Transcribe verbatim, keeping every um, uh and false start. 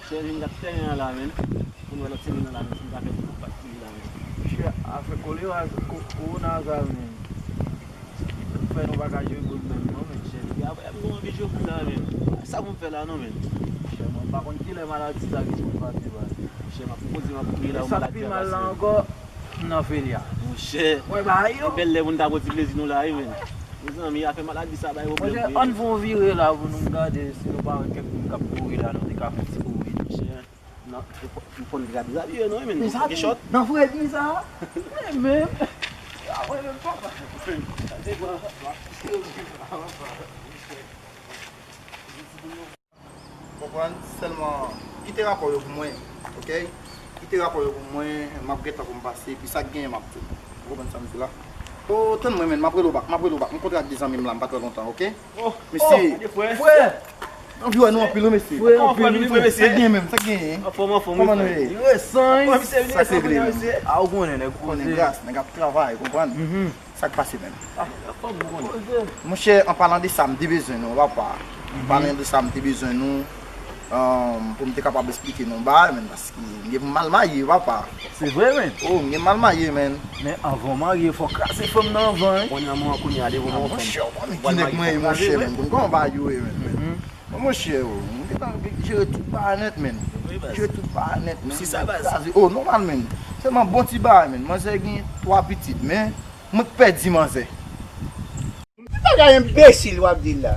Chè, vin gad tèren an la, menn. Pou n wè lòt semèn nan la, menn, si n ka fè ti bout patisipe la, menn. Chè, afè kolera, ko-, kowona sa, menn. Fè nou pa ka jwe boul menm, non, menn, chè. Depi apre, nou anvi jwe boul la, menn. Sa pou m fè la, non, menn. Chè, mwen pa konn kilè maladi sa gen pou l pase, baz. Chè, m ap poze, m ap priye la, sa maladi pi a mal la pase. Ankò, m nan Velia. Monchè, wè, ba, yo. Bèl lè pou n ta pran ti plezi nou la, wi, menn. Mezanmi, afè maladi sa bay pwoblèm. Monchè, wi, ann fè yon vire la pou nou gade si nou pa wè kèk moun k ap kouri la, nou te ka fè ti kouri. Monchè, nan, m konn deja dezabiye, non, wi, menn. Dezabiye? Nan fredi sa? Wi, menm. A, wi, menm, papa. Sa se bon. Konprann? Sèlman, kite rapò yo pou mwen, oke? Kite rapò yo pou mwen, m ap gentan pou m pase, epi sa k genyen, m ap di w. Ou konprann sa m di la? O, tann mwen, menn, m ap rele w bak, m ap rele w bak. M kontre ak de zanmi m la, m pa twò lontan, oke? Oh, mesye, oh, frè. Anvi wè nou anpil, wi, mesye. Frè, anpil, wi, frè, mesye. Sa k genyen menm, sa k genyen? Anfòm, anfòm, wi, frè. Li resan, wi. Sa k regle menm. A, ou konnen, nèg konnen koze. Gras, nèg ap travay, konprann? Sa k pase menm? Ah, anfòm, ou konnen. Monchè, an palan de sa, m te bezwen nou, papa. An palan de sa, m te bezwen nou, um, pou m te kapab esplike nou bagay, menn, paske m gen pou m al marye, papa. Se vre, menn? Oh, m gen m al marye, menn. Men anvan w marye, fò w kraze fanm nan anvan, wi. Kounye a, mwen, kounye a, devan mwen, monchè, ou konnen ki nèg mwen ye, monchè, menn. Konn kòman bagay yo ye, menn. Bon, monchè, oh, m gentan jere tout bagay nèt, menn. Jere tout bagay nèt, menn. Se sa, baz. Oh, nòmal, menn. Sèlman bon ti bagay, menn. Manzè gen twa pitit, men mwen k pèdi manzè. Bagay enbesil w ap di la.